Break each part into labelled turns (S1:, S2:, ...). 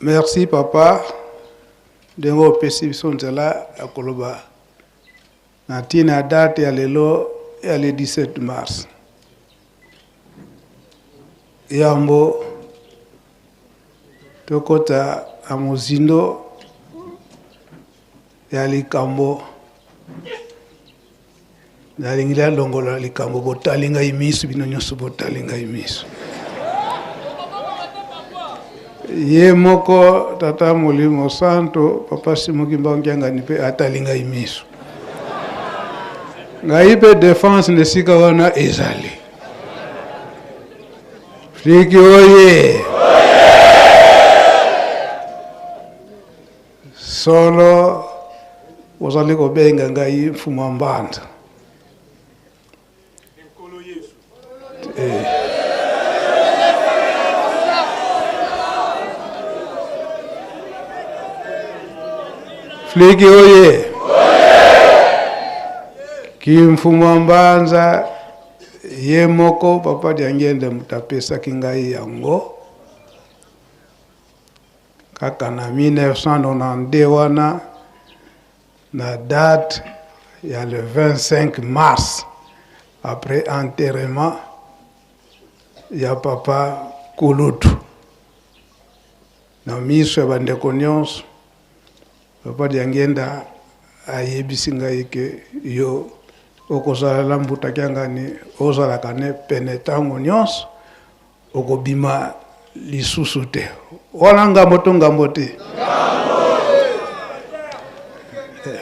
S1: Merci papa ndenge opesi biso nzela ya koloba na ntina ya date ya lelo ya le 17 mars. Yambo tokota na mozindo ya likambo nalingi nalongola likambo botali ngai miso bino nyonso botali ngai miso ye moko tata molimo santo papa Simon Kimbangu Kiangani mpe atali ngai miso ngai mpe defense na esika wana ezali fliki oye Solo ozali kobenga ngai mfumu wa mbanza. Eh. Fliki oye! Kimfumu wa mbanza ye moko papa Diangienda moto apesaki ngai yango. Kaka na 1992 wana na date ya le 25 mars après enterrement ya papa Kulutu na miso ya bandeko nyonso papa Diangienda ayebisi ngai ke yo okozala na Mbuta Kiangani ozalaka ne pene ntango nyonso Okobima lisusu te. Wana ngambo to ngambo te?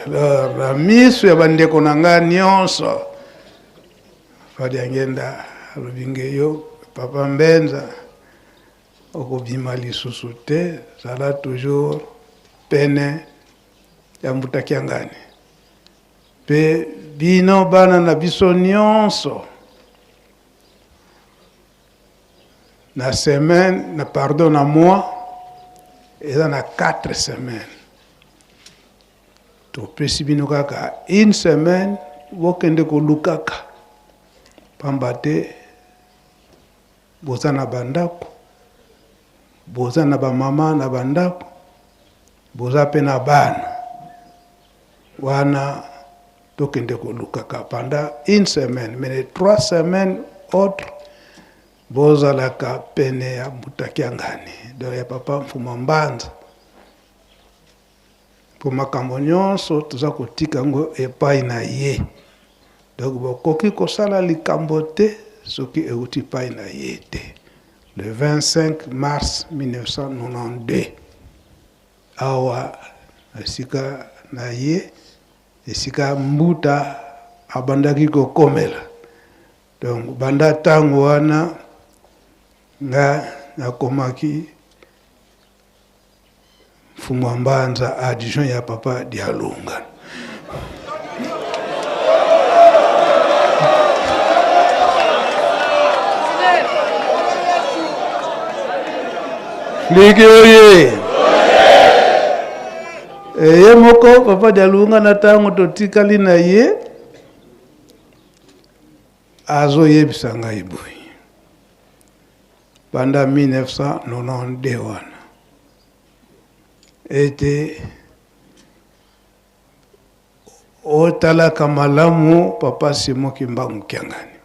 S1: Alors, na miso ya bandeko na ngai nyonso, Fadiangenda alobi nge yo papa Mbenza okobima lisusu te, zala toujours pene ya Mbuta Kiangani. Pe bino bana na biso nyonso na semaine na pardon na mois eza na 4 semaines topesi bino kaka une semaine bokende kolukaka pamba te boza na bandako boza na bamama na bandako boza mpe na bana wana tokende kolukaka pendant une semaine mais les trois semaines autres bozalaka pene ya Mbuta Kiangani donc ya papa Mfuma Mbanza mpo makambo nyonso toza kotika yango epai na ye donc bokoki kosala likambo te soki euti epai na ye te le 25 mars 1992 awa esika na ye esika mbuta abandaki kokomela donc banda ntango wana nga nakomaki mfumu wa mbanza adjoint ya papa Dialunga. Liki oye! Ye moko papa Dialunga na ntango totikali na ye azoyebisa ngai boye banda 1992 wana ete otalaka malamu papa Simon Kimbangu Kiangani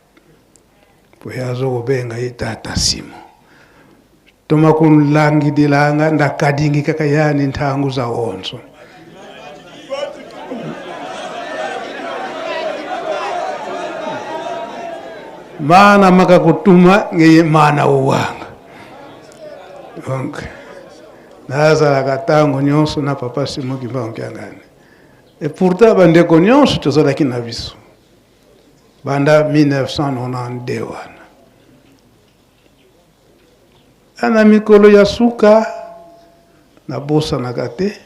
S1: po ye azo kobenga ye tata Simon toma kulangidilanga ndakadingi kaka yani ntangu za onso mana makakutuma ngeye mana uwanga donc nazalaka ntango nyonso na papa Simon Kimbangu Kiangani et pourtant bandeko nyonso tozalaki na biso banda 1992 wana na mikolo ya suka nabosanaka te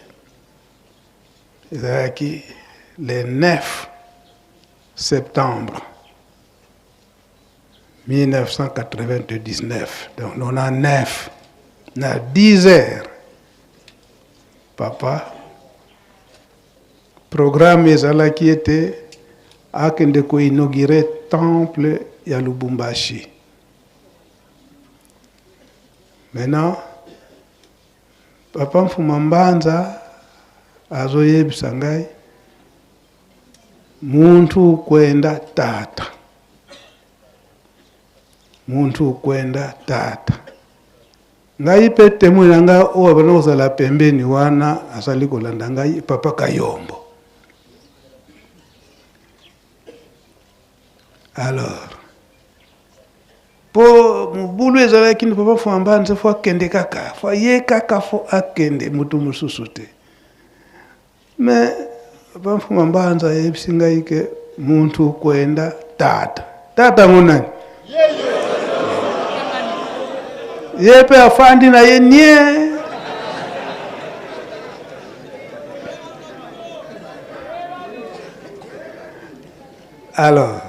S1: ezalaki le 9 septembre 1999 donc 99 na 10 heures papa programme ezalaki ete akende koinaugure temple ya Lubumbashi. Maintenant, Papa Mfuma Mbanza azoyebisa ngai muntu kwenda tata, muntu kwenda tata. Ngai mpe témoin na ngai oyo abanda kozala pembeni wana azali kolanda ngai, Papa Kayombo. Alors po mobulu ezalaki ni Papa Mfuma Mbanza fo akende kaka, fo ye kaka fo akende, moto mosusu te. Mais Papa Mfuma Mbanza ayebisi ngai ke muntu kwenda tata. Tata ngo nani? Ye mpe afandi na ye nie. Alors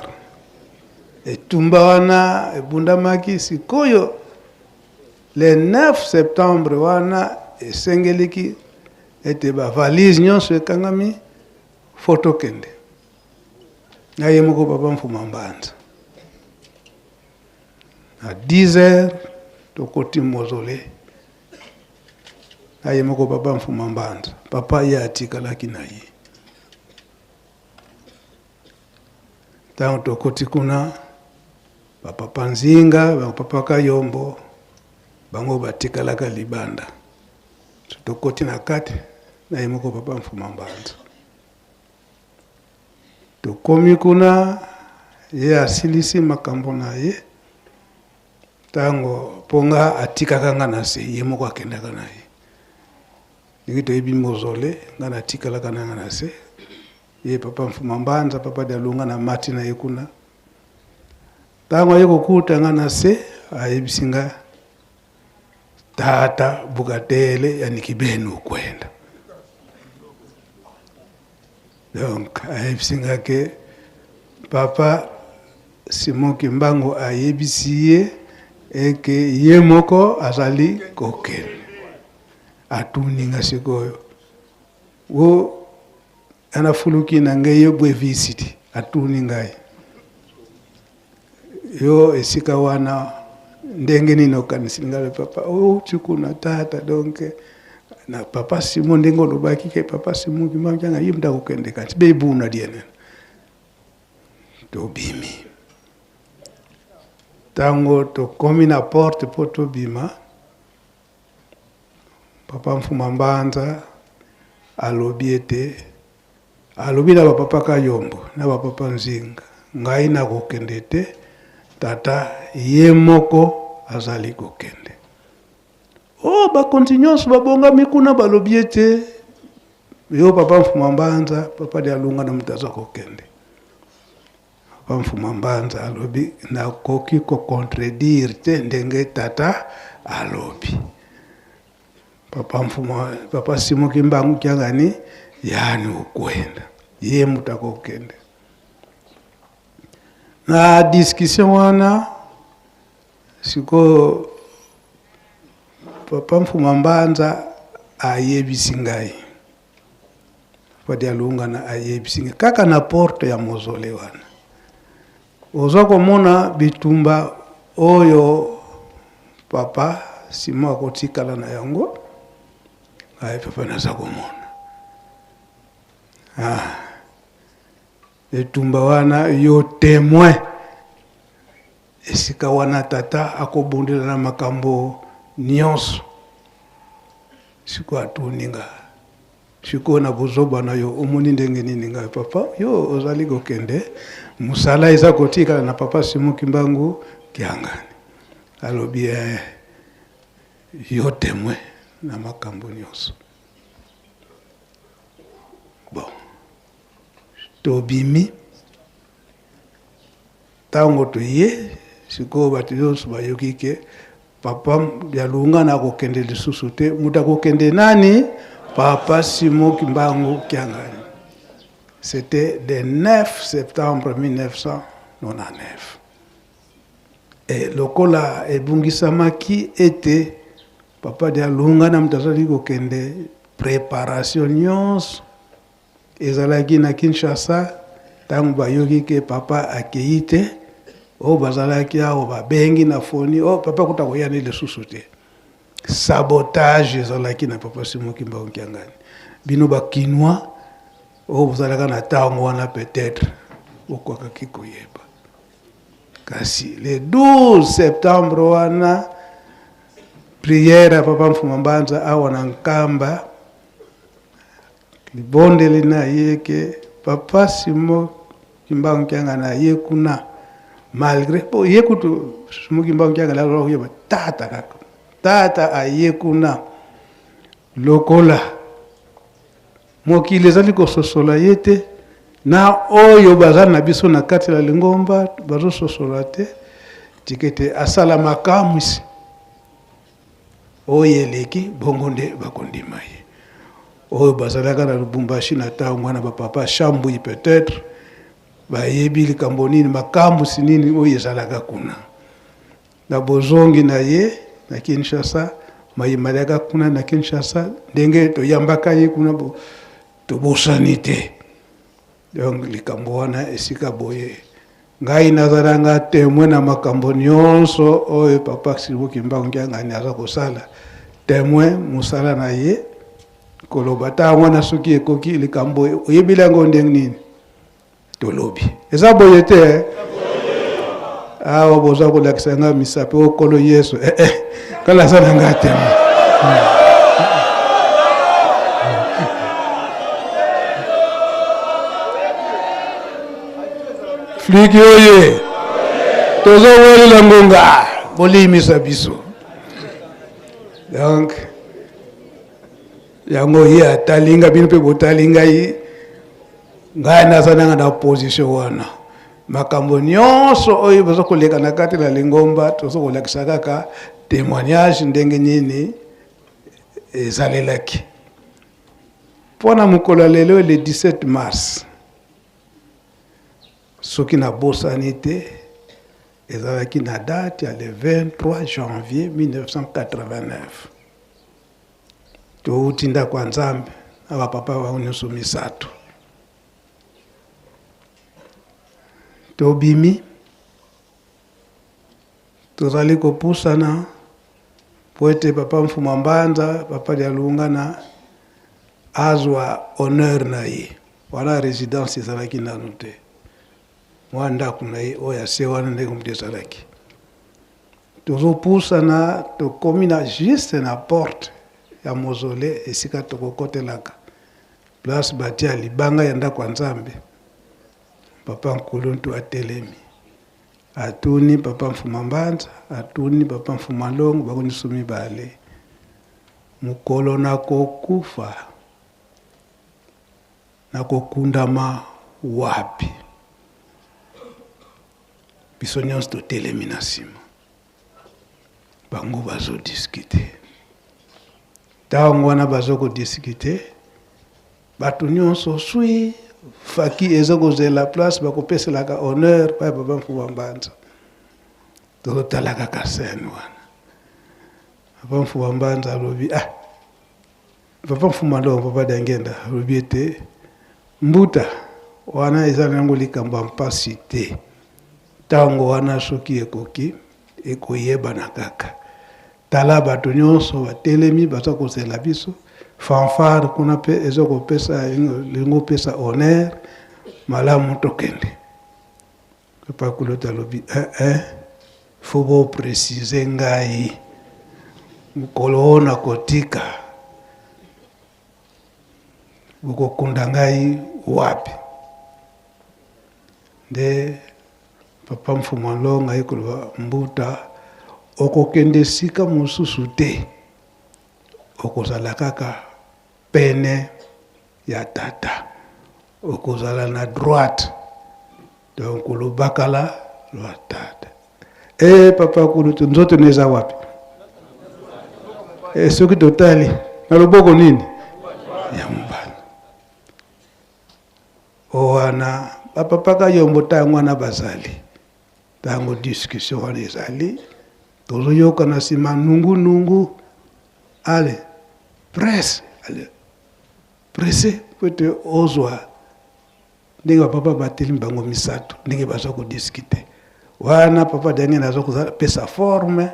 S1: etumba wana ebundamaki sikoyo le 9 septembre wana esengeliki ete ba valise nyonso ekangami fo tokende. Na ye moko Papa Mfuma Mbanza na 10 heures tokoti mausolée. Na ye moko Papa Mfuma Mbanza, papa ye atikalaki na ye. Ntango tokoti kuna, bapapa Nzinga, bapapa Kayombo bango batikalaka libanda. Tokoti na kati na ye moko Papa Mfuma Mbanza. Tokomi kuna, ye asilisi makambo na ye. Ntango mpo nga atikaka nga na se, ye moko akendaka na ye. Ndenge toyebi mausolée, nga natikalaka na nga na se. Ye Papa Mfuma Mbanza, Papa Dialunga na mati na ye kuna. Ntango aye kokuta nga na se, ayebisi nga tata bukatele ya nikibenu kwenda. Donc ayebisi nga ke Papa Simon Kimbangu ayebisi ye eke ye moko azali kokende. Atuni nga sikoyo wo anafuluki na ngai ye bwe visiti, atuni ngai yo esika wana ndenge nini okanisi ngai papa outi kuna tata. Donc na Papa Simon ndenge olobaki ke Papa Simon Kimbangu Kiangani ye mutu akokende kasi bebuna diene. Tobimi, ntango tokomi na porte mpo tobima, Papa Mfuma Mbanza alobi ete, alobi na bapapa Kayombo na bapapa Nzinga, ngai nakokende te, tata ye moko azali kokende. Oh, bakonzi nyonso babongami kuna, balobi ete yo Papa Mfuma Mbanza, Papa Dialunga na moto aza kokende. Papa Mfuma Mbanza alobi nakoki kocontredire te ndenge tata alobi. Papa Mfuma, Papa Simon Kimbangu Kiangani yani okwenda, ye moto akokende. Na discussion wana sikoyo Papa Mfuma Mbanza ayebisi ngai, Papa Dialungana ayebisi ngai kaka na porte ya mausolée wana, oza komona bitumba oyo Papa Simon akotikala na yango. Ngai papa naza komona etumba wana, yo témoin esika wana tata akobundela na makambo nyonso. Sikoyo atuni nga sikoyo na bozoba na yo omoni ndenge nini? Ngai papa yo ozali kokende, mosala eza kotikala na Papa Simon Kimbangu Kiangani. Alobi yo témoin na makambo nyonso. Bon, tobimi. Ntango toye sikoyo, bato nyonso bayoki ke Papa Dialungana akokende lisusu te, moto akokende nani? Papa Simon Kimbangu Kiangani. C'était le 9 septembre 1999. E lokola ebungisamaki ete Papa Dialungana moto azali kokende, préparation nyonso ezalaki na Kinshasa. Ntango bayoki ke papa akei te, oyo bazalaki awa babengi na foni, o papa kuta koya ne lisusu te. Sabotage ezalaki na Papa Simon Kimbangu Kiangani. Bino ba Kinois oyo bozalaka na ntango wana peut-être bokokaki koyeba. Kasi le 12 septembre wana prière ya Papa Mfuma Mbanza awa na Nkamba, libondeli na ye ke Papa Simon Kimbangu Kiangani aye kuna malgré po ye kutu Simon Kimbangu Kiangani azala koyeba tata kaka tata aye kuna lokola mokili ezali kososola ye te na oyo baza na biso na kati ya lingomba bazososola te tika ete asala makamwisi oyo eleki bongo nde bakondima ye. Oyo bazalaka na Lubumbashi na ntango wana, bapapa Shambui peut-être bayebi likambo nini, makamwisi nini oyo ezalaka kuna. Na bozongi na ye na Kinshasa, maye malaka kuna na Kinshasa, ndenge toyambaka ye kuna, tobosani te. Donc likambo wana esika boye ngai nazala nga temoin na makambo nyonso oyo papa Simon Kimbangu Kiangani aza kosala, temoin mosala na ye koloba ntango wana soki ekoki likambo oyebeli yango ndenge nini tolobi eza boye te eh? Awa boza kolakisa nga misapi o Nkolo Yesu eh, eh. Kala aza na nga temoin. Fliki oye tozowelela ngonga bolimisa biso donc yango ye atali nga bino mpe botali ngai ngai naza nanga na position wana makambo nyonso oyo baza koleka na kati na lingomba toza kolakisa kaka témoignage ndenge nini ezalelaki mpo na mokolo ya lelo le 17 mars soki nabosani te ezalaki na date ya le 23 janvier 1989 touti ndako ya Nzambe na bapapa bango nyonso misato tobimi tozali kopusana po ete papa Mfuma Mbanza papa Dialungana azwa honneur na ye wana résidence ezalaki nanu te mwa ndako na ye oyo ase wana ndenge moto ezalaki tozopusana tokomi na juste na porte ya mausolée esika tokokotelaka place batia libanga ya ndako ya Nzambe. Papa Nkuluntu atelemi atuni papa Mfuma Mbanza atuni papa Mfuma Longo bango nyonso mibale mokolo nakokufa nakokundama wapi? Biso nyonso totelemi na nsima bango bazodiskute ntango wana bazo kodiskute bato nyonso sui faki eza kozela place bakopeselaka honneur pa papa Mfuma Mbanza tozotala kaka scène wana papa Mfuma Mbanza alobi ah papa Mfuma Longo papa Dangenda alobi ete mbuta wana eza nango likambo ya mpasi te ntango wana soki ekoki ekoyebana kaka tala bato nyonso batelemi baza kozela biso fanfare kuna mpe eza kopesa lingo opesa honneur malamu tokende papa Kulota alobi eh, eh, fo boprécise ngai mokolo oyo nakotika bokokunda ngai wapi nde papa Mfuma Longa ye koloba mbuta okokende esika mosusu te okozala kaka pene ya tata okozala na droite donc olobakala lwa tata e papa kulutu nzoto ne eza wapi e soki totali na loboko nini ya mobali wana bapapa Kayombo ntango wana bazali ntango discussion wana ezali tozoyoka na nsima nungunungu ale presse ale presse po ete ozwa ndenge bapapa batelemi bango misato ndenge baza kodiskute wana papa Daniel aza kopesa forme.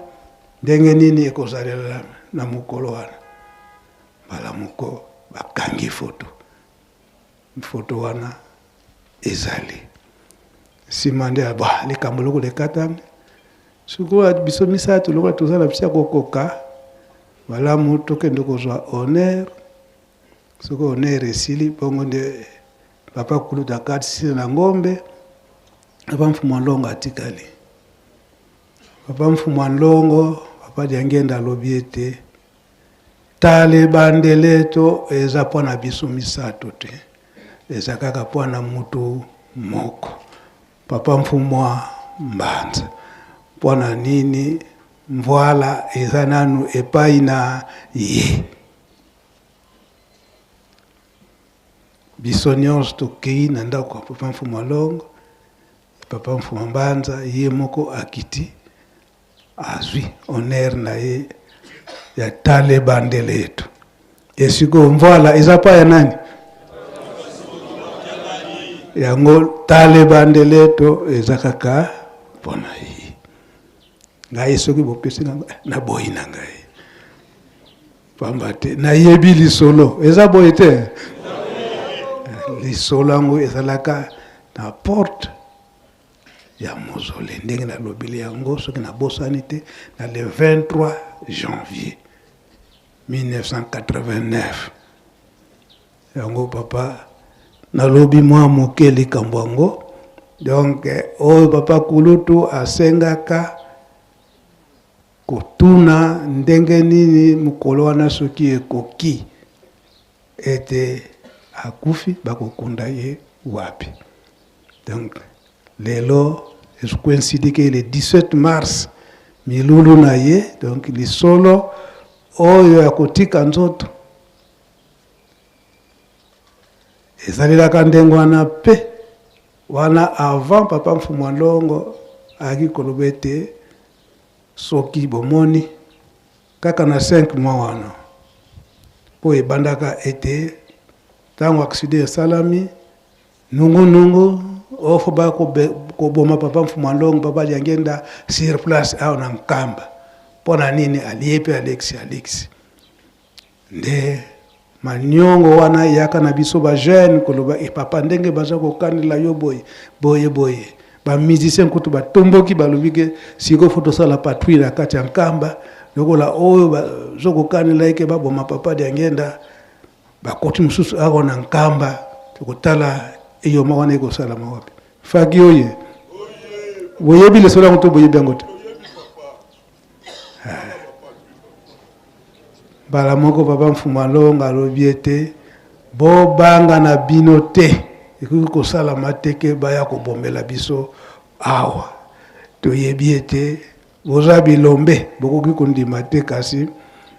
S1: Ndenge nini ekozalela na mokolo wana? Mbala moko bakangi foto. Foto wana ezali nsima nde ba likambo lokola ekatami. Sikoyo biso misato lokola toza na biso ya kokoka malamu, tokende kozwa honneur. Soki honneur esili, bongo nde papa kulutu akatisi na ngombe, papa Mfumu Longo atikali. Papa Mfumu Longo, papa Diangenda alobi ete tala ebandele to eza mpo na biso misato te, eza kaka mpo na mutu moko, papa Mfumu Mbanza. Mpo na nini? Mvwala eza nanu epai na ye. Biso nyonso tokei na ndako ya papa Mfumu Longo. Papa Mfumu Mbanza ye moko akiti, azwi honneur na ye ya tala ebandele yetu. Esikoyo mvwala eza pa ya nani? Yango tala ebandele to eza kaka mpona ye. Ngai soki bopesi ngai, naboyi na ngai, pamba te nayebi lisolo eza boye te. Lisolo yango ezalaka na porte ya mausolée, ndenge nalobeli yango, soki nabosani te, na le 23 janvier 1989. Yango papa, nalobi mwa moke likambo yango. Donc oyo papa kulutu asengaka kotuna ndenge nini mokolo wana soki ekoki ete akufi, bakokunda ye wapi? Donc lelo ecoïncide ke le 17 mars milulu na ye. Donc lisolo oyo ya kotika nzoto ezalelaka ndenge wana. Mpe wana avant papa Mfumu Longo ayaki koloba ete soki bomoni kaka na 5 mois wana, mpo ebandaka ete ntango accident esalami, nungunungu ofo bakoboma papa Mfumu Longo, papa Diangenda sur place awa na Nkamba. Mpo na nini? Alie mpe alekisi alekisi nde maniongo wana eyaka na biso bajeune koloba: "E papa, ndenge baza kokanela yo boye boye boye." Bamusicien kutu batomboki, balobi ke sikoyo faut tosala patrouille na kati ya Nkamba, lokola oyo baza kokanela eke baboma papa Diangenda, bakoti mosusu awa na Nkamba. Tokotala eyoma wana ekosalama wapi. Faki oye, boyebi lisolo yango to boyebi yango te? Mbala moko papa Mfumu Alonga alobi ete bobanga na bino te, ekoki kosalama te ke baya kobomela biso awa. Toyebi ete boza bilombe, bokoki kondima te, kasi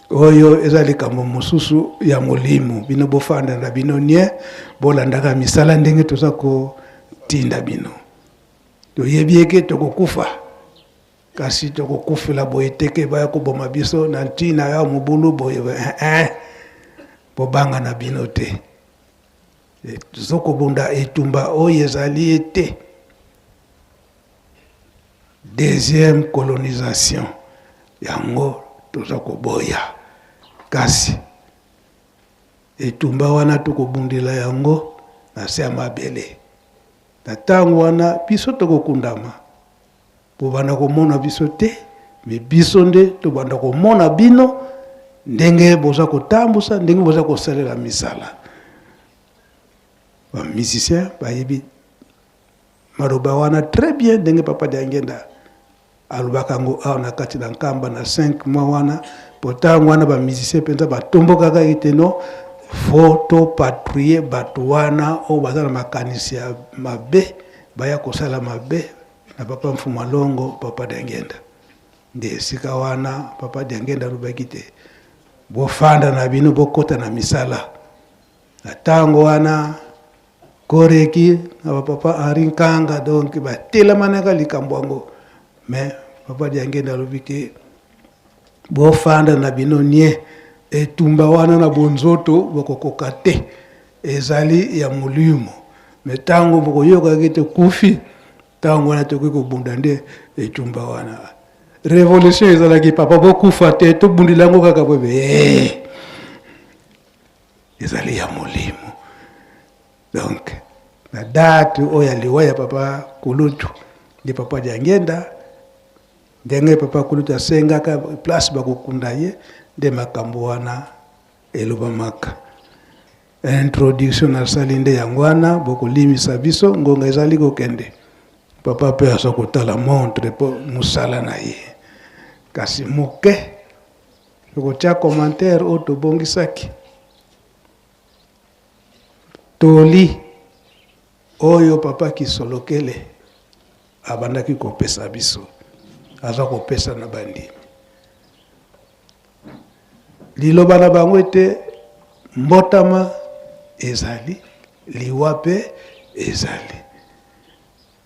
S1: oyo eza likambo mosusu ya molimo. Bino bofanda na bino nie, bolandaka misala ndenge toza kotinda bino. Toyebi eke tokokufa, kasi tokokufela boye te ke baya koboma biso na ntina ya mobulu boye. Eh, bobanga na bino te, tozokobunda etumba oyo ezali ete deuxième colonisation, yango toza koboya. Kasi etumba wana tokobundela yango na se ya mabele. Na ntango wana biso tokokundama, bobanda komona biso te, me biso nde tobanda komona bino ndenge boza kotambusa, ndenge boza kosalela misala. Bamusicien bayebi maloba wana très bien, ndenge papa Diangenda alobaka yango awa na kati na Nkamba na 5 mois wana. Po ntango wana bamusicien mpenza batombokaka ete no, faut topatrouille bato wana oyo baza na makanisi ya mabe, baya kosala mabe na papa Mfumu Alongo, papa Diangenda. Nde esika wana papa Diangenda alobaki te bofanda na bino, bokɔta na misala. Na ntango wana koreki na bapapa Henri Nkanga, donc batelemanaka likambo yango. Mais papa Diangenda alobi te bofanda na bino nie, etumba wana na bonzoto bokokoka te, ezali ya molimo. Me ntango bokoyokaki te kufi, ntango wana tokoki kobunda nde etumba wana. Revolution ezalaki papa bokufa te, tobundela yango kaka boye. Eh! Ezali ya molimo. Donc na date oyo ya liwa ya papa kulutu nde papa Diangienda, ndenge papa kulutu asengaka place bakokunda ye, nde makambo wana elobamaka. Introduction nasali nde yango wana, bokolimisa biso, ngonga ezali kokende. Papa mpe aza kotala montre mpo mosala na ye, kasi moke tokotia commentaire oyo tobongisaki. Toli oyo papa Kisolokele abandaki kopesa biso, aza kopesa na bandimi. Liloba na bango ete mbotama ezali, liwa mpe ezali.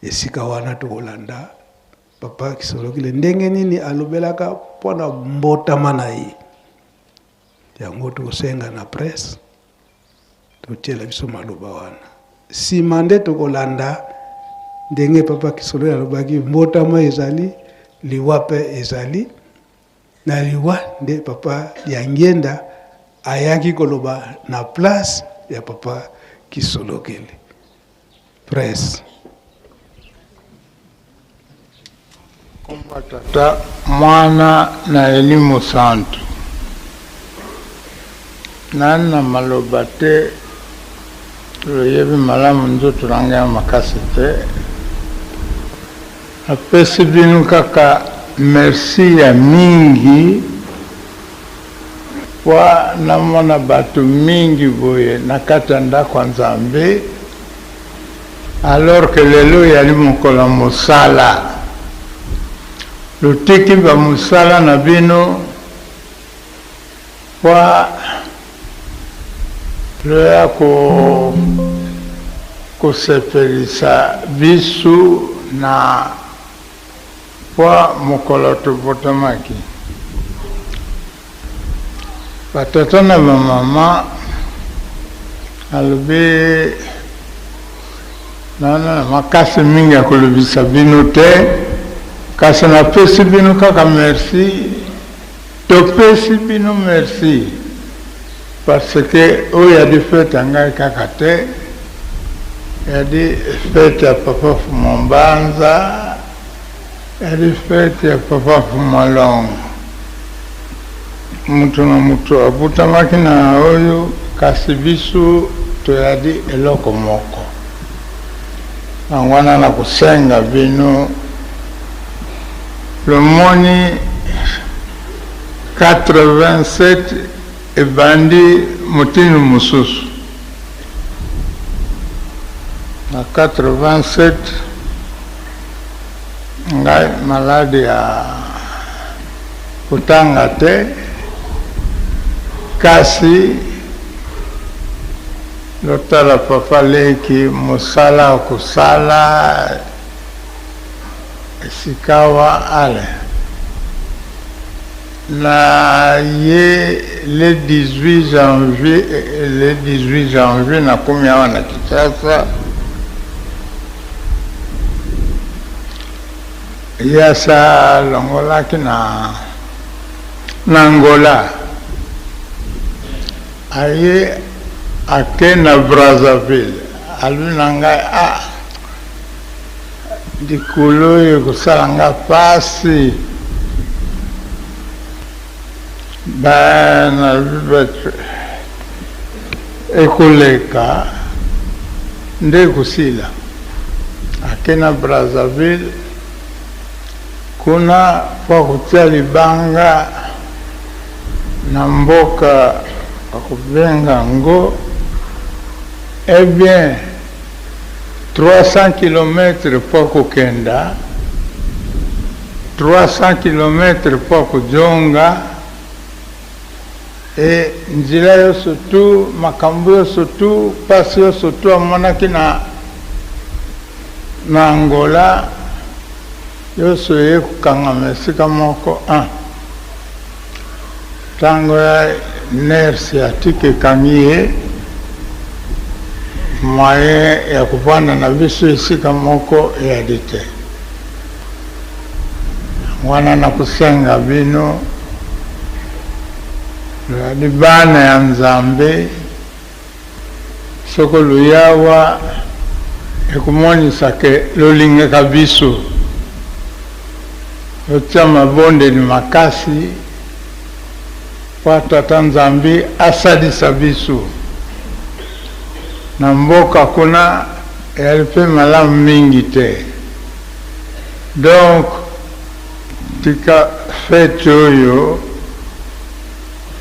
S1: Esika wana tokolanda papa Kisolokele ndenge nini alobelaka mpo na mbotama na ye. Yango tokosenga na presse totiela biso maloba wana. Sima nde tokolanda ndenge papa Kisolokele alobaki mbotama ezali, liwa mpe ezali. Na liwa nde papa Diangienda ayaki koloba na place ya papa Kisolokele. Presse.
S2: Kombo ya Tata, Mwana na Elimo Santu. Nani na maloba te, loyebi malamu nzoto na ngai ya makasi te. Napesi bino kaka merci ya mingi po namona bato mingi boye na kati ya ndako ya Nzambe, alors que lelo eyali mokolo ya mosala. Lotiki ba mosala na bino po loya ko kosepelisa bisu na po mokolo tobotamaki. Ba tata na ba mama nalobi nana na makasi mingi ya kolobisa bino te, kasi napesi bino kaka merci. Topesi bino merci parce que oyo yadi fete ya ngai kaka te, yadi fete ya papa Fuma Mbanza, yadi fete ya papa Fuma Longo. Mutu na mutu abutamaki na oyo, kasi biso toyadi eloko moko. Yango wana nakosenga bino Lomoni 87 ebandi motindo mosusu. Na 87 ngai maladi ya kotanga te, kasi lotala papa leki mosala akosala. Sikawa ale na ye le 18 janvier, le 18 janvier nakomi awa na Kinshasa. Ye asa alongolaki na na Angola, aye ake na Brazzaville, alobi na ngai ah Likolo oyo ekosala nga pasi ba nalobi ekoleka nde ekosila. Ake na Brazzaville kuna po akotia libanga na mboka bakobenga yango eh bien 300 kilomètres mpo kokenda, 300 kilomètres mpo kozonga, e nzela yonso tu, makambo yonso tu, pasi yonso tu amonaki na na Angola yonso eye kokangama esika moko. Ah, Tango ya nerf sciatique ekangi ye, moyen ya kovanda na biso esika moko eyali te. Wana nakosenga bino, tozali bana ya Nzambe, soko luyawa ekomonisa ke lolingaka biso, totia mabondeli makasi mpo Tata Nzambe asalisa biso. Na mboka kuna eyali mpe malamu mingi te. Donc tika fete oyo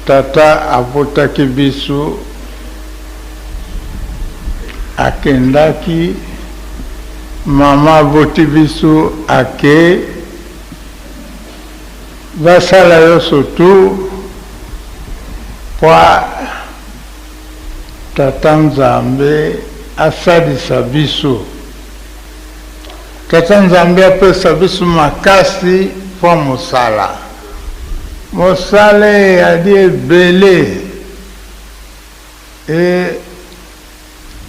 S2: tata abotaki biso akendaki mama aboti biso ake basala yoso tout pwa tata Nzambe asalisa biso. Tata Nzambe apesa biso makasi mpo mosala. Mosala eyali ebele e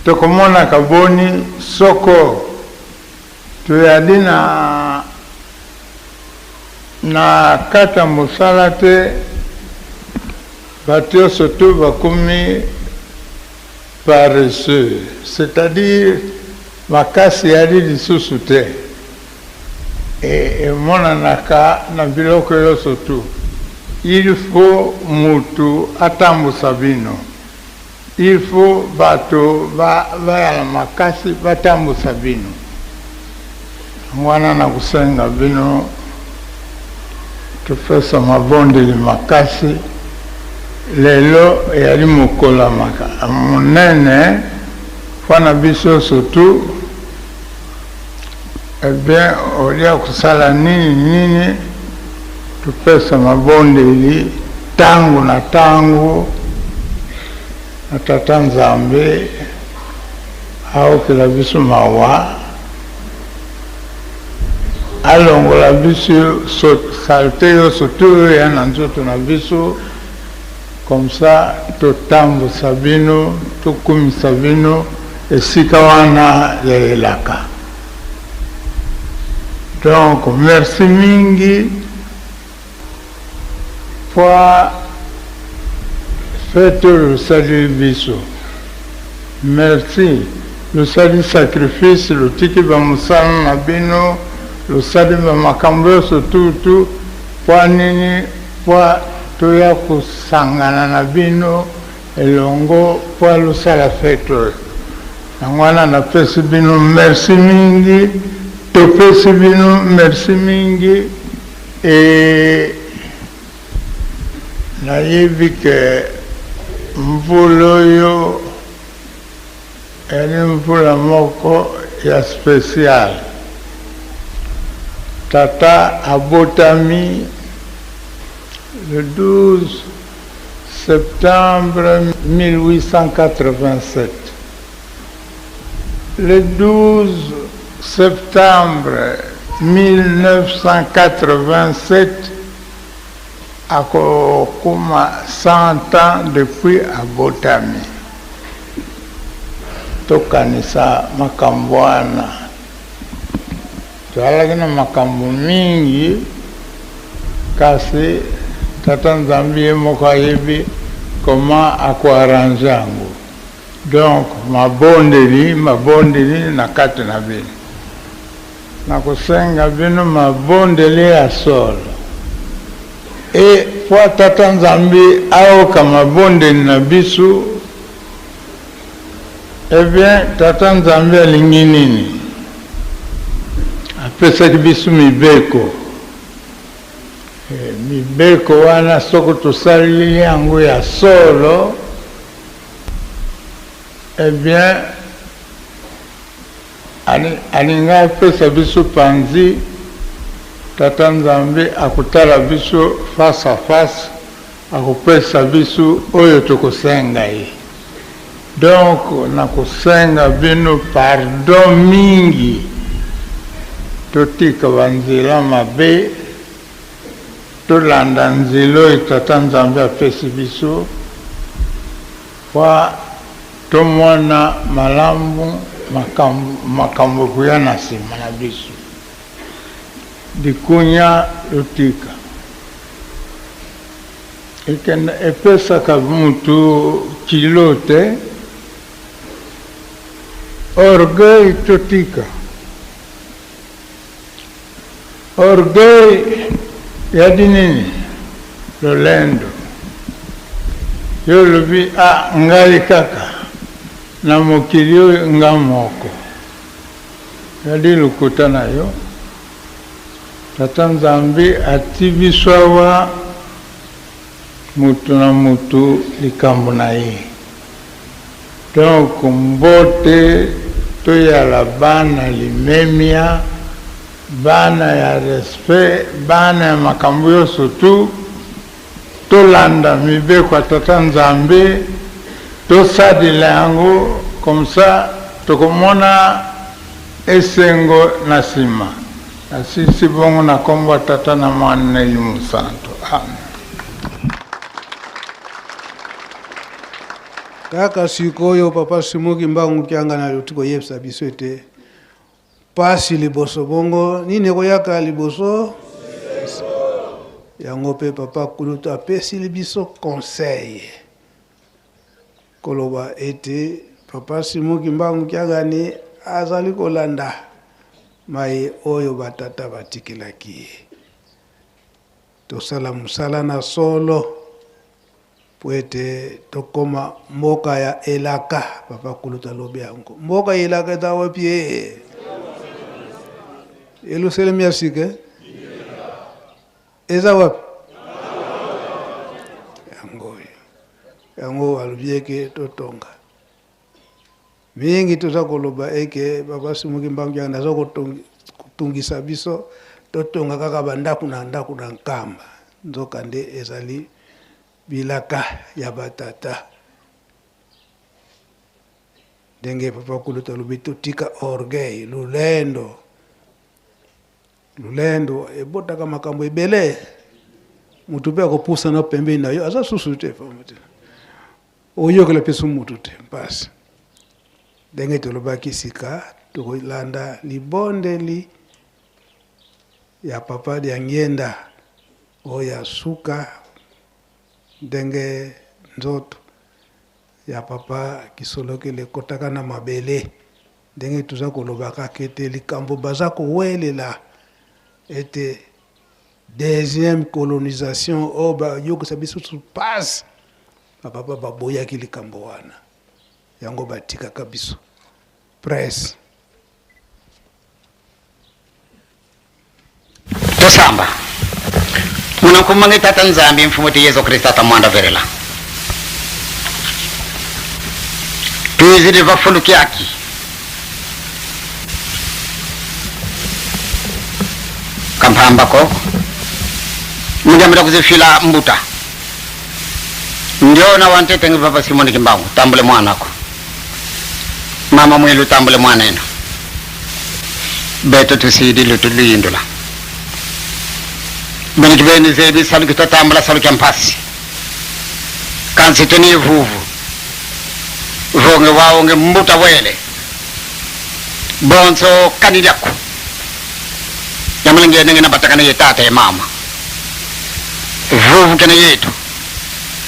S2: tokomonaka boni soko toyali na na kati ya mosala te, bato nyonso to bakomi paresseux, c'est-à-dire makasi eyali lisusu te, emonanaka na biloko nyonso tu. Il faut mutu atambusa bino, il faut bato bayala makasi batambusa bino. Yango wana nakosenga bino topesa mabondeli makasi. Lelo eyali mokolo ya monene mpo na biso surtout. Eh bien, olia kosala nini nini, topesa mabondeli tango na tango na Tata Nzambe aokela biso mawa, alongola biso salte nyonso to oyo ya na nzoto na biso, comme ça totambusa bino, tokumisa bino esika wana ya elaka. Donc merci mingi po fete oyo losali biso. Merci losali sacrifice, lotiki ba mosala na bino, losali ba makambo nyonso tutu po nini? Po toya kosangana na bino elongo po losala fete oyo. Yango wana napesi bino merci mingi, topesi bino merci mingi. E nayebi ke mvula oyo eyali mvula moko ya special. Tata abotami le 12 septembre 1887. Le 12 septembre 1987 akokoma 100 ans depuis abotami. Tokanisa makambo wana. Tozalaki na makambo mingi, kasi Tata Nzambe ye moko ayebi comment ako arranger yango. Donc mabondeli, mabondeli na kati na bino. Nakosenga bino mabondeli ya solo. E po Tata Nzambe aoka mabondeli na biso, eh bien Tata Nzambe alingi nini? Apesaki biso mibeko. Mibeko wana soko tosaleli yango ya solo, eh bien alingi apesa biso panzi. Tata Nzambe akotala biso face à face, akopesa biso oyo tokosenga ye. Donc nakosenga bino pardon mingi, totika banzela mabe, tolanda nzela oyo Tata Nzambe apesi biso po tomona malamu makambo ekoya na nsima na biso. Likunya yotika. Ekenda epesaka mutu kilo te. Orgueil totika. Orgueil yadi nini? Lolendo. Yo olobi ah ngai kaka na mokili oyo nga moko. Yadi lokuta na yo. Tata Nzambe ati biso awa mutu na mutu likambo na ye. Donc mbote toyala bana limemia, bana ya respect, bana ya makambo yonso tout, tolanda mibeko ya Tata Nzambe, tosadela yango comme ça tokomona esengo na sima. Nasilisi bongo na kombo ya Tata na Mwana na Elimo Santu. Amen.
S1: Kaka sikoyo Papa Simon Kimbangu Kiangani aluti koyebisa biso ete pasi liboso bongo nini ekoyaka liboso yango mpe Papa Kulutu apesili biso conseil koloba ete Papa Simon Kimbangu Kiangani azali kolanda maye oyo batata batikelaki ye. Tosala mosala na solo mpo ete tokoma mboka ya elaka. Papa Kulutu alobi yango, mboka ya elaka eza wapi? Ye Yelusalemi ya sika eza wapi? Yango oyo yango alobi eke totonga mingi. Toza koloba eke Papa Simon Kimbangu Kiangani aza kotungisa biso totonga kaka bandako na ndako na Nkamba, nzoka nde ezali bilaka ya batata. Ndenge Papa Kulutu alobi, totika orgueil, lulendo. Lulendo ebotaka makambo ebele. Motu mpe akopusana pembeni na yo aza susu te, oyokela mpe su motu te mpasi. Ndenge tolobaki sika, tokolanda libondeli ya Papa Diangienda oyo ya suka, ndenge nzoto ya Papa Kisolokele ekotaka na mabele. Ndenge toza koloba kaka ete likambo baza kowelela ete deuxième colonisation oyo bayokisa biso pasi, bapapa baboyaki likambo wana, yango batikaka biso presse.
S3: Tosamba. Muna nkumange Tata Nzambi mfumu ti Yesu Kristo ata mwanda verela. Tuizidi vafuluki aki. Kampamba ko. Mujamira kuzifila mbuta. Ndio na wantete ngi Papa Simoni Kimbangu tambule mwanako. Mama mwilu tambule mwana eno. Beto tusidi lutu luyindula. Bene bene zebi saluki tatambula saluki mpasi. Kansi teni vuvu. Vonge waonge mbuta wele. Bonso kanilyaku. Yamalange nenge na batakana ye tata ye mama. Vuvu kene yetu.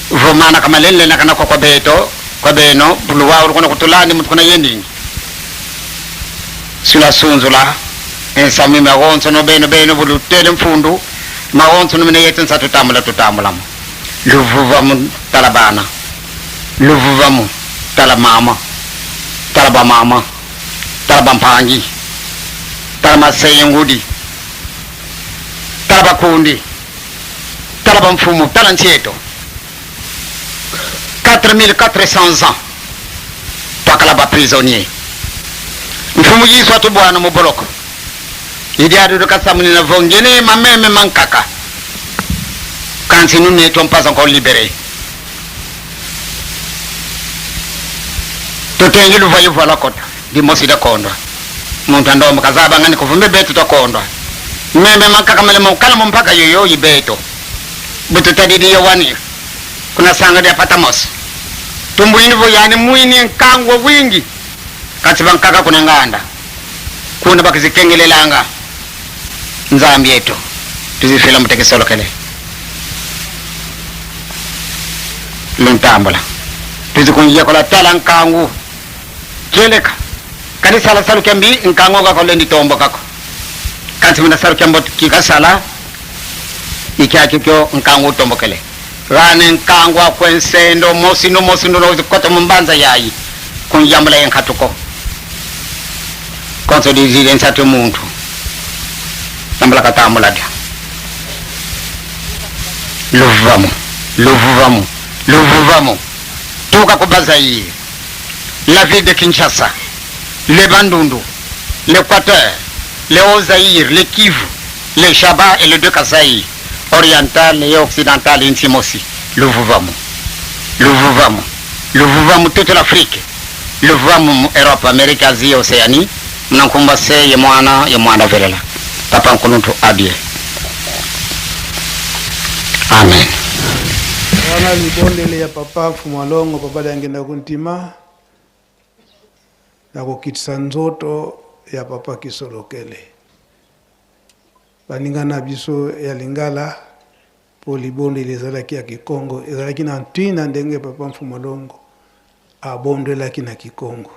S3: Vumana kamalenle na kana kwa beto kwa beno buluwa ulukona kutulani mtu kuna yendingi. Sula sunzula ensami magonso no beno beno bulutele mfundu magonso no mene yetu nsa tutambula tutambula mu. Luvuva mu talabana. Luvuva mu talamama. Talaba mama. Talaba mpangi. Talama seyengudi. Talaba kundi. Talaba mfumu. Tala ntieto. 4400 ans twakala ba prisonnier. Mfumu Yesu atubwana mu boloko. Idi adudu kasamunina vongene mameme mankaka. Kansi nous n'étions pas encore libérés. Tutengi luvayo vola kota. Dimosi da kondwa. Muntu andomba kazaba ngani kuvumbe betu tokondwa. Meme mankaka mele mukala mpaka yoyo ibeto. Butu tadidi yowani. Kuna sanga dia patamos. Tumbuini voyani mwini nkangwa wingi. Kasi bankaka kuna nganda. Kuna bakizikengelelanga. Nzambi yetu, tuzifila mutekisolokele luntambula tuzikunjiyakola tala nkangu keleka kadi sala salukia mbi nkangu kako lendi tombo kako kansi muna salukia mbo kikasala ikyakyo nkangu utombokele vane nkangu akwensendo mosindo mosindo nozikota mumbanza yayi kunjambula yenkhatuko konso dizile nsatu muntu tambula katambula dya luvuvamu luvuvamu luvuvamu tuka ku Bazaïre la ville de Kinshasa le Bandundu l'Équateur le Haut-Zaïre le Kivu le Shaba et le deux Kasaï oriental et occidental Ntimosi luvuvamu luvuvamu luvuvamu toute l'Afrique luvuvamu Europe Amérique Asie Océanie mnankumba se ye mwana ye mwana velela papa nkununtu adieu amen.
S1: Wana libondeli ya papa Mfumu papa Diangienda Kuntima na kokitisa nzoto ya papa Kisolokele. Baninga na biso ya Lingala mpo libondeli ezalaki ya Kikongo, ezalaki na ntina ndenge papa Mfumu Longo abondelaki na Kikongo.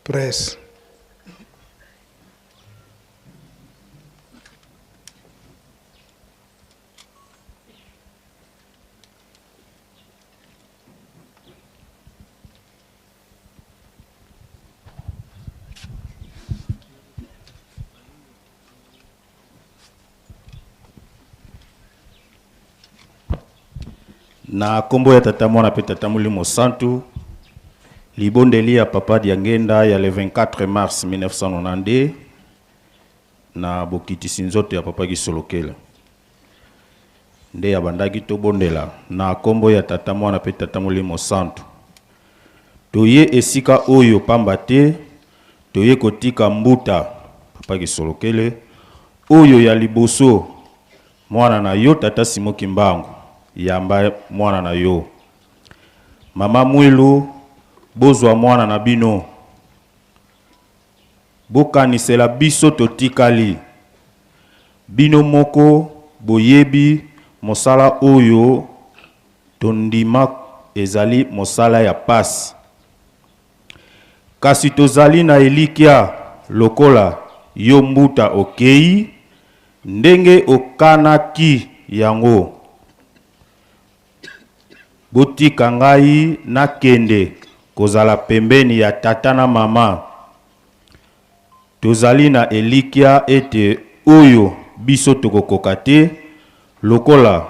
S1: Presse.
S4: Na nkombo ya Tata, Mwana mpe Tata Molimo Santu, libondeli ya Papa Diangenda ya le 24 mars 1992 na bokitisi nzoto ya Papa Kisolokele nde abandaki tobondela. Na nkombo ya Tata, Mwana mpe Tata Molimo Santu, toye esika oyo pamba te toye kotika mbuta Papa Kisolokele oyo ya liboso mwana na yo Tata Simo Kimbangu, yamba mwana na yo. Mama Mwilu, bozwa mwana na bino, bokanisela biso totikali. Bino moko boyebi mosala oyo tondima ezali mosala ya pasi. Kasi tozali na elikya lokola yo mbuta okei ndenge okanaki yango. Botika ngai nakende kozala pembeni ya tata na mama. Tozali na elikya ete oyo biso tokokoka te lokola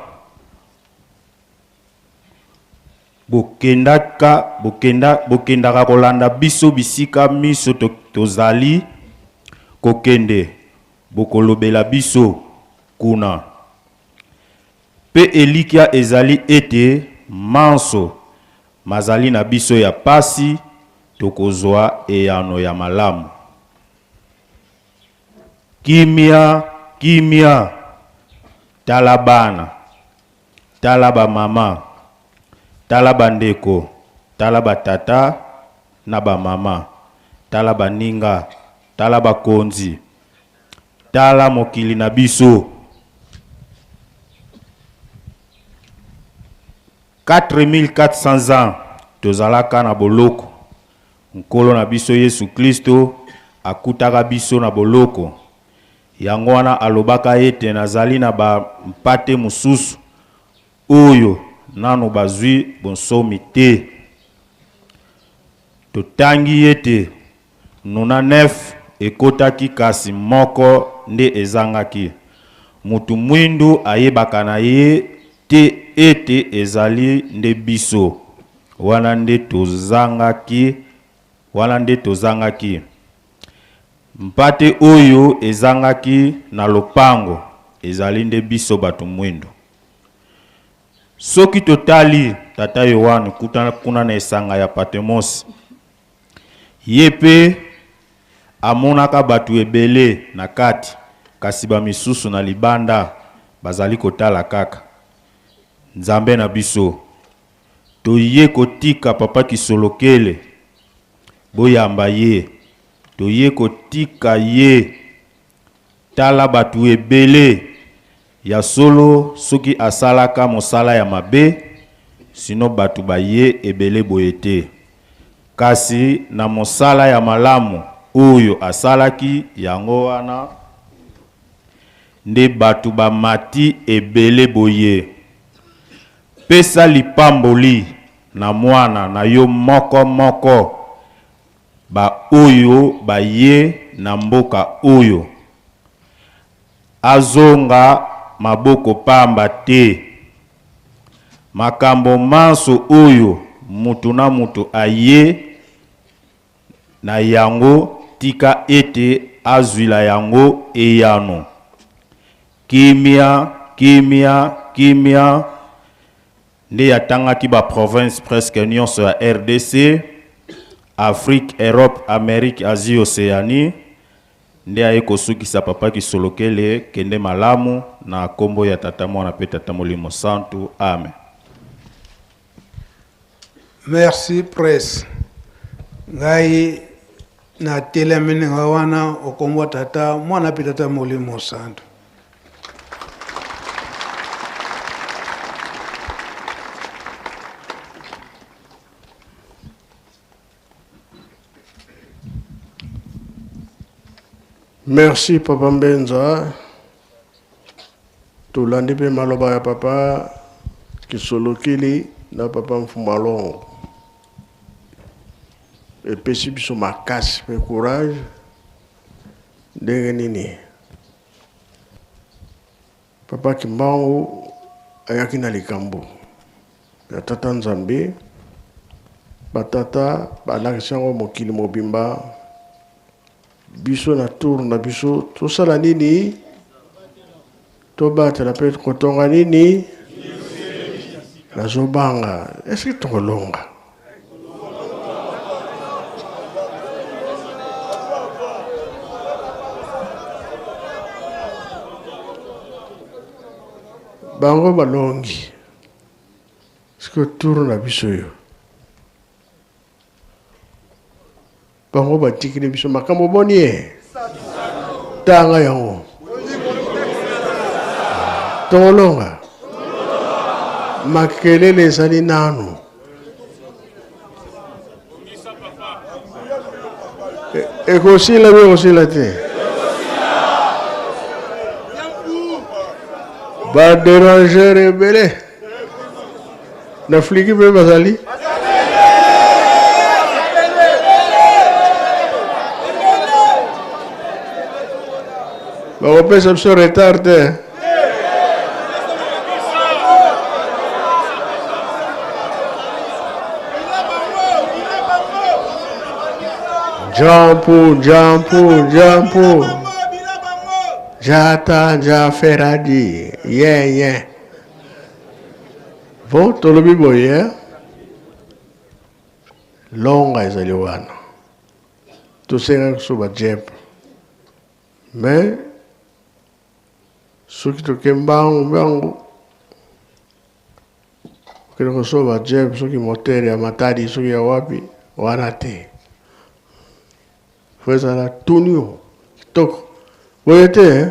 S4: bokendaka, bokenda, bokendaka kolanda biso bisika miso to, tozali kokende, bokolobela biso kuna. Pe elikya ezali ete manso mazali na biso ya pasi tokozwa eyano ya malamu. Kimia, kimia, tala bana, tala ba mama, tala ba ndeko, tala ba tata na ba mama, tala baninga, tala bakonzi, tala mokili na biso. 4400 ans tozalaka na boloko. Nkolo na biso Yesu Klisto akutaka biso na boloko. Yango wana alobaka ete nazali na ba mpate mosusu oyo nanu bazwi bonsomi te. Totangi ete 99 ekotaki kasi moko nde ezangaki. Mutu mwindu ayebaka na ye te ete ezali nde biso. Wana nde tozangaki, wana nde tozangaki. Mpate oyo ezangaki na lopango ezali nde biso bato mwindu. Soki totali Tata Yoane kuta kuna na esanga ya Patemos, ye pe amonaka batu ebele na kati kasi ba misusu na libanda bazali kotala kaka. Nzambe na biso, toye kotika Papa Kisolokele, boyamba ye, toye kotika ye. Tala batu ebele ya solo soki asalaka mosala ya mabe sinon batu baye ebele boye te kasi na mosala ya malamu oyo asalaki yango wana nde batu bamati ebele boye. Pesa lipamboli na mwana na yo moko moko ba oyo baye na mboka oyo. Azonga maboko pamba te. Makambo manso oyo mutu na mutu aye na yango tika ete azwila yango eyano. Kimia, kimia, kimia nde atangaki ba provinces presque nionso ya rdc, Afrique, Europe, Amerique, Asie, Oceanie. Nde aye kosukisa Papa Kisolokele kende malamu na kombo ya Tata Mwana pe Tata Molimo Santu. Amen.
S1: Merci presse ngai na telemi ninga wana okombwa tata mwana pe tata molimo santu.
S5: Merci papa Mbenza. Tolandi mpe maloba ya papa Kisolokili na papa Mfumalongo. Epesi biso makasi mpe courage ndenge nini Papa Kimbangu ayaki na likambo ya Tata Nzambe, ba tata balakisi yango mokili mobimba, biso na tour na biso tosala nini? Tobatela mpe kotonga nini? Nazobanga, est-ce que tokolonga? Bango balongi sikoyo tour na biso yo bango batikili biso makambo boni ye tanga yango tolonga makelele ezali nanu ekosila bi ekosila te baderangeur ebele na fliki mpe bazali bakopesa biso retard te Jampu, jampu, jampu. Jata, jaferadi. Yeah, yeah. Bon, tolobi boye. Longa ezali wana. Tosengaki so ba jep. Mais soki toke mbangu mbangu okende kosomba jep soki moteur ya Matadi soki ya wapi wana te. Faut ezala tunio kitoko. Boye te eh?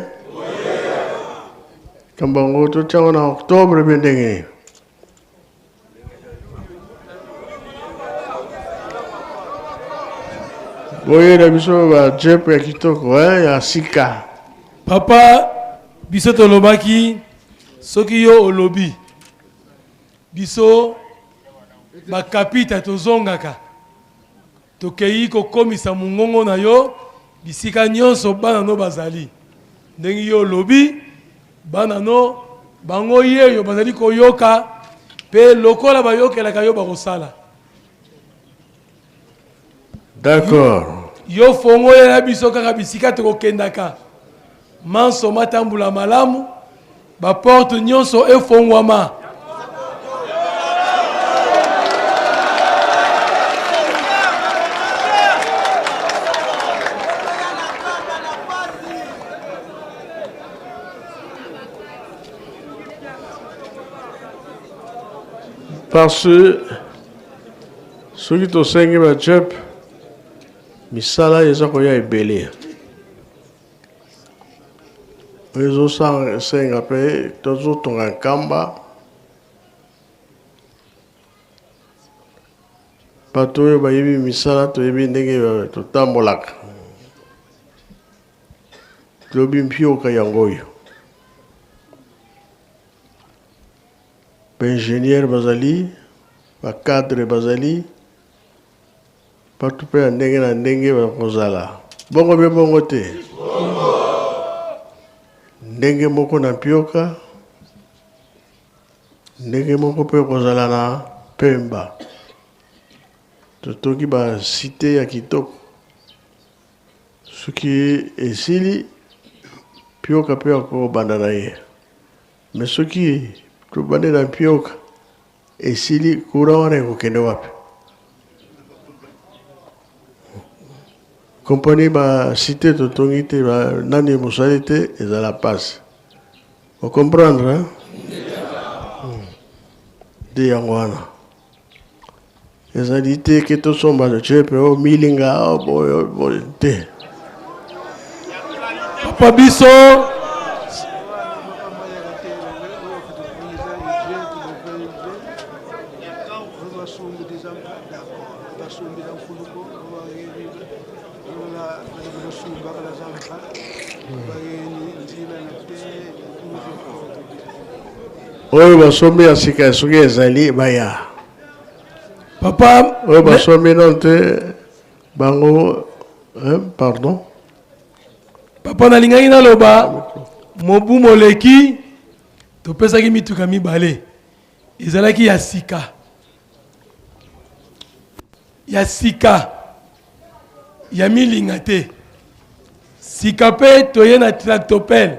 S5: Likambo yango totia yango na octobre mpe ndenge nini? Boyela biso ba jep ya kitoko eh, ya sika.
S6: Papa, biso tolobaki soki yo olobi biso bakapita tozongaka Tokeyi kokomisa mongongo na yo bisika nyonso bana no bazali. Ndenge yo olobi, bana no bango yeyo bazali koyoka, pe lokola bayokelaka yo bakosala.
S5: D'accord.
S6: Yo fongolela biso kaka bisika tokokendaka, manso matambula malamu, ba porte nyonso efongwama.
S5: Parce que soki tosengi ba jep misala eza koya ebele. Ezosenga mpe tozotonga Nkamba. Bato oyo bayebi misala, toyebi ndenge totambolaka. Tolobi mpioka yango oyo. Baingénieur bazali, bacadre bazali, bato mpe ya ndenge na ndenge bakozala. Bongo mpe bongo te. Ndenge moko na mpioka, ndenge moko mpe kozala na Pemba. Totongi bacité ya kitoko. Soki esili, mpioka mpe akobanda na ye. Mais soki tobandi na mpioka, esili, courant wana ekokende wapi? Kompani bacité totongi te, nani mosali te, ezala mpasi. Ocomprendre, hein? Nde yango wana. Ezali te ke tosomba jeep o milinga o boye boye te.
S6: Papa biso
S5: Oyo basombi ya sika soki ezali baya.
S6: Papa,
S5: oyo basombi nano te bango, hein, pardon.
S6: Papa, nalingaki naloba, mobu moleki topesaki mituka mibale, ezalaki ya sika, ya sika ya milinga te. Sika mpe toye na tractopelle,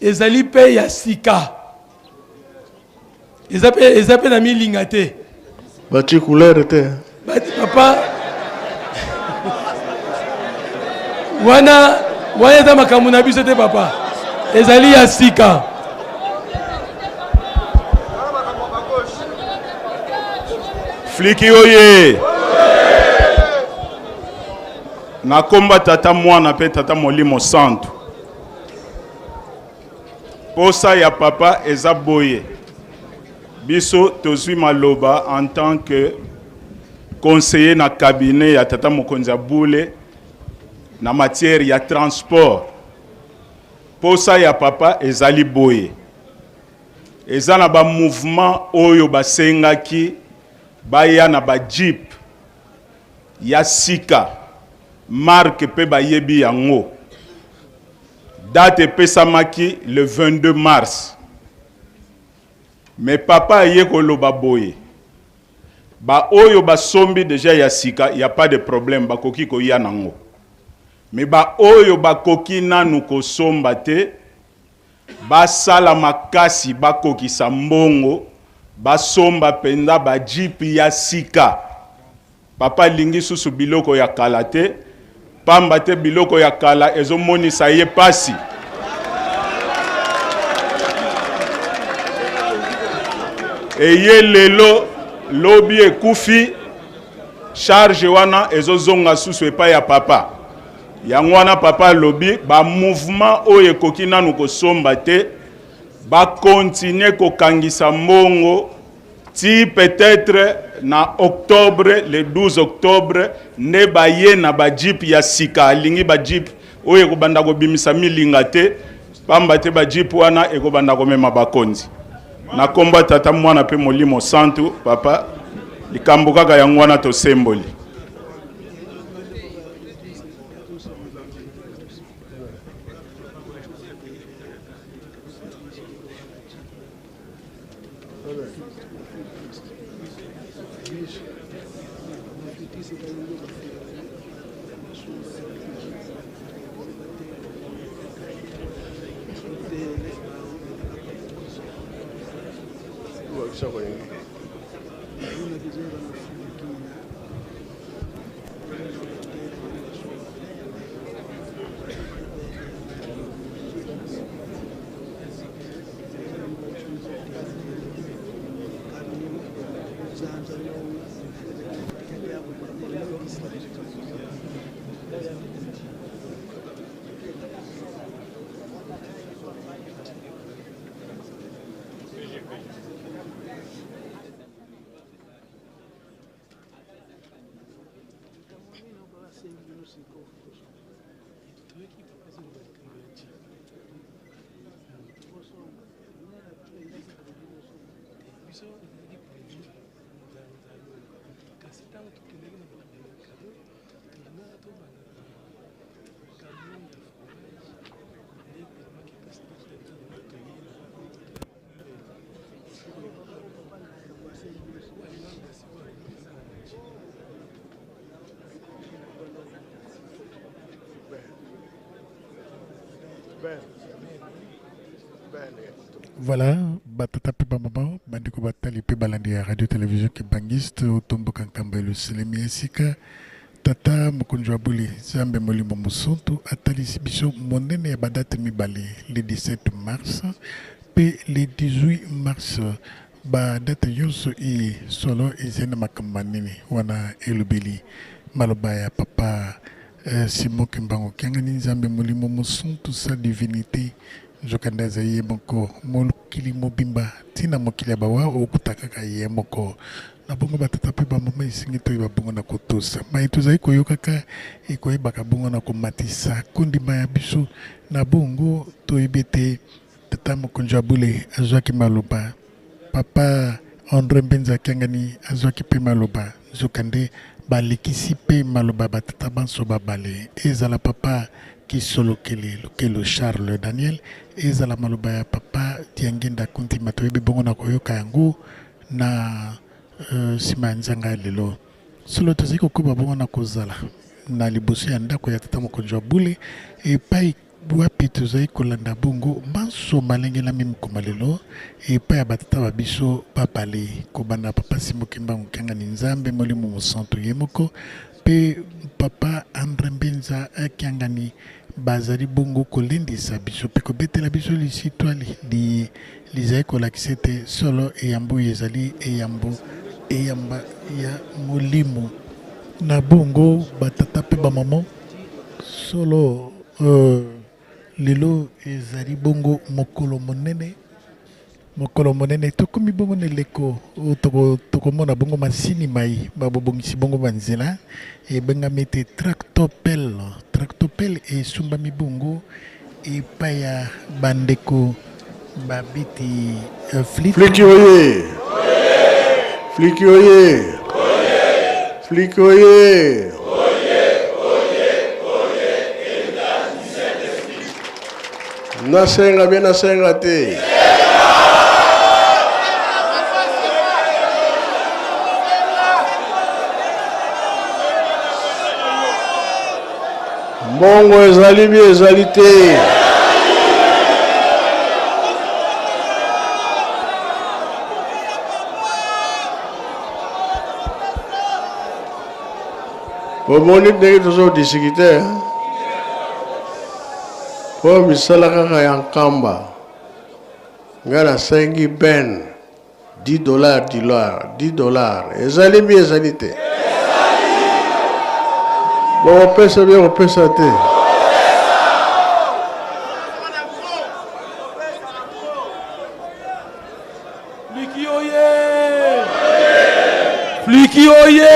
S6: ezali mpe ya sika, eza mpe na milinga te.
S5: Bati couleur te.
S6: Bati, papa, wana wana eza makambo na biso te papa, ezali ya sika.
S4: Fliki oye! Nakomba tata mwana mpe tata molimo santu. Posa ya papa eza boye. Biso tozwi maloba en tant que conseiller na cabinet ya tata mokonzi ya bule na matière ya transport. Posa ya papa ezali boye. Eza na ba mouvement oyo basengaki baya na ba jeep ya sika, marque pe bayebi yango. Date epesamaki le 22 mars. Mais papa aye koloba boye. Ba oyo basombi déjà ya sika, y a pas de problème, bakoki koya nango. Mais ba oyo bakoki nanu kosomba te, basala makasi bakokisa mbongo, basomba mpenza ba jeep ya sika. Papa alingi susu biloko ya kala te, pamba te biloko ya kala ezomonisa ye pasi. Eye lelo lobi ekufi, charge wana ezozonga susu epai ya papa. Yango wana papa alobi ba mouvement oyo ekoki nanu kosomba te, ba continuer kokangisa mbongo ti peut-être na octobre, le 12 octobre nde baye na ba jeep ya sika. Alingi ba jeep oyo ekobanda kobimisa milinga te, pamba te ba jeep wana ekobanda komema bakonzi. Na kombo ya tata mwana pe molimo santu, papa, likambo kaka yango wana tosemboli.
S7: Voilà, batata pe bamama, bandeko batali pe balandi ya radio télévision Kimbanguiste, otomboka nkamba eluselemi esika tata mokonzi wa bule Nzambe molimo mosantu atalisi biso monene ya badate mibale, le 17 mars pe le 18 mars. Ba date nyonso iye solo ezali na makambo manene wana elobeli maloba ya papa eh, Simon Kimbangu Kiangani Nzambe molimo mosantu sa divinite nzokande azali ye moko mokili mobimba ntina mokili ya bawa okuta kaka ye moko na bongo batata mpe bamama esengi toyeba bongo na kotosa mai tozali koyokaka ekoyebaka bongo na komatisa kondima ya biso na bongo toyebi ete Tata mokonzi wa bule azwaki maloba, Papa Andre Mbenza Kiangani azwaki mpe maloba, nzokande balekisi mpe maloba batata banso babale, ezala Papa Kisolokele Lukelo Charles Daniel, ezala maloba ya Papa Diangienda Kuntima. Toyebi bongo na koyoka yango na nsima ya nzanga ya lelo. Solo tozali kokoba bongo na kozala na liboso ya ndako ya Tata mokonzi wa bule epai Wapi tozali kolanda bongo manso malengelami mokoma lelo epai ya batata ba biso babale, kobanda Papa Simon Kimbangu Kiangani Nzambe Molimo Mosantu ye moko mpe Papa Andre Mbenza Kiangani bazali bongo kolendisa biso mpe kobetela biso lisitwali liye lizali kolakisa ete solo eyambo oyo ezali eyambo eyamba ya molimo. Na bongo batata mpe bamama Solo, euh, lelo ezali bongo mokolo monene, mokolo monene. Tokomi bongo na eleko oyo toko, tokomona bongo masini mai babobongisi bongo banzela ebengami ete tractopelle. Tractopelle esumbami bongo epai ya bandeko babeti euh, flite.
S5: Fliki oye! Fliki oye! Fliki oye! Nasenga bien nasenga te. Mbongo ezali bi ezali te. Bomoni ndenge tozodisikite mpo misala kaka ya nkamba. Ngai nasengi ben 10 dollars dollar 10 dollars ezali bi ezali te bokopesa bi kopesa te
S6: Fliki oye! Fliki oye!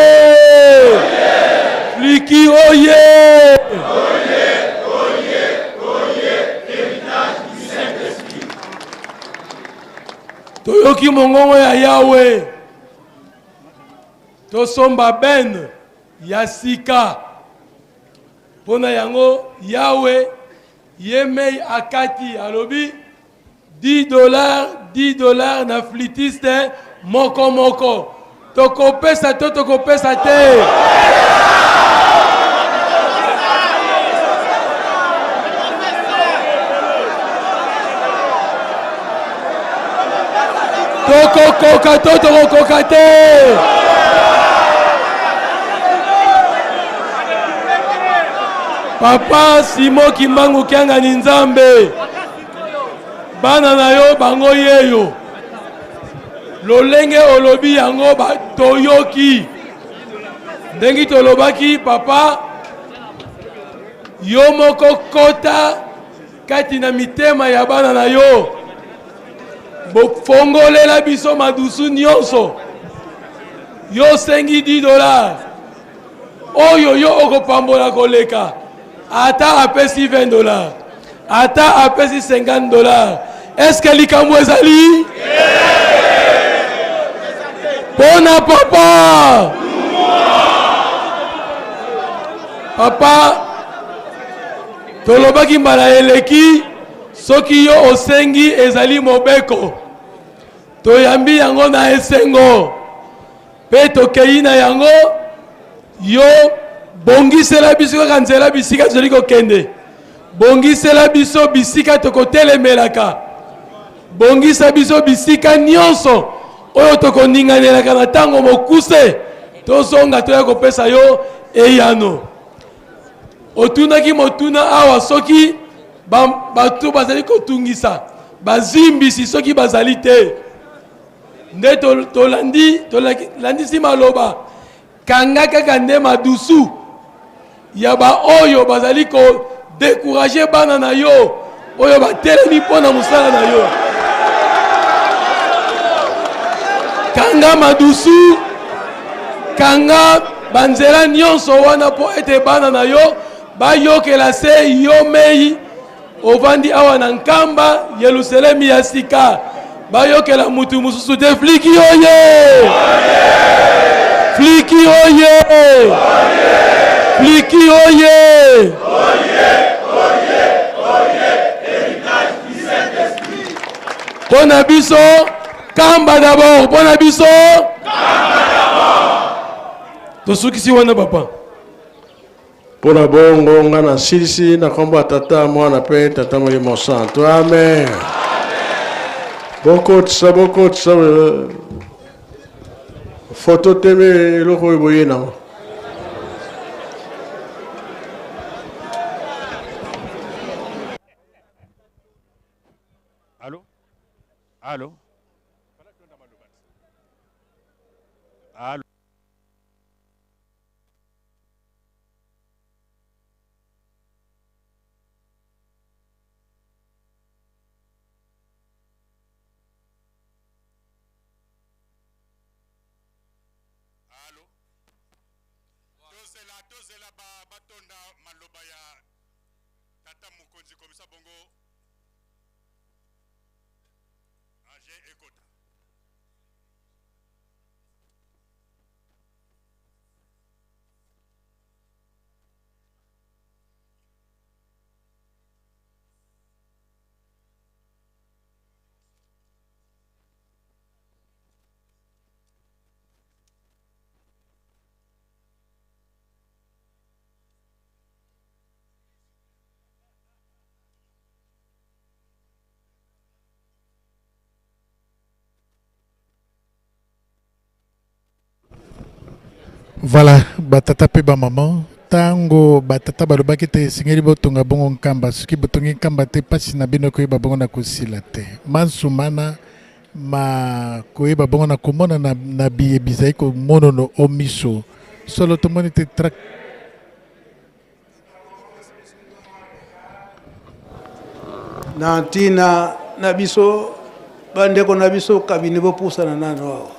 S6: Fliki oye! Toyoki mongongo ya Yawe. Tosomba ben ya sika. Mpo na yango Yawe ye mei akati alobi 10 dollars 10 dollars na flûtiste moko moko. Tokopesa to tokopesa te? Tokokoka to tokokoka te? Papa Simon Kimbangu Kiangani Nzambe, bana na yo bango yeyo lolenge olobi yango toyoki ndenge tolobaki papa yo moko kota kati na mitema ya bana na yo bofongolela biso madusu nyonso yo osengi 10 dollars. Oyo yo okopambola koleka. Ata apesi 20 dollars, ata apesi 50 dollars, est-ce que likambo ezali? Pona papa. Papa, tolobaki mbala eleki, soki yo osengi ezali mobeko. Toyambi yango na esengo mpe tokei na yango. Yo bongisela biso kaka nzela bisika tozali kokende, bongisela biso bisika tokotelemelaka, bongisa biso bisika nyonso oyo tokoninganelaka na ntango mokuse, tozonga toya kopesa yo eyano. Otunaki motuna awa soki bato bazali kotungisa bazimbisi soki bazali te, nde tolandi tolandisi maloba kanga kaka nde madusu ya baoyo bazali ko decourager bana na yo oyo batelemi mpo na mosala na yo. Kanga madusu, kanga banzela nyonso wana mpo ete bana na yo bayokela se yo mei ovandi awa na Nkamba, Yelusalemi ya sika, bayokela mutu mosusu te. Fliki oye! Fliki oye! Fliki oye! Mpo na biso Nkamba d'abord, mpo na biso tosukisi wana papa.
S5: Mpo na bongo nga nasilisi na nkombo ya Tata, Mwana mpe Tata Molimo Santu. Amen. Bokotisa, bokotisa euh, foto te me eloko oyo boye nango.
S4: Allô? Allô? Allô?
S8: Tozela tozela ba batonda maloba ya tata mokonzi komisa bongo ange ekota.
S7: Voilà, batata pe ba maman, tango batata balobaki te esengeli botonga bongo Nkamba, soki botongi Nkamba te pasi na bino ekoyeba bongo na kosila te. Manso mana ma koyeba bongo na komona na, na biye bizali komonono o miso. Solo tomoni te tract
S1: Na ntina na biso bandeko na biso kabine bopusana nano awa.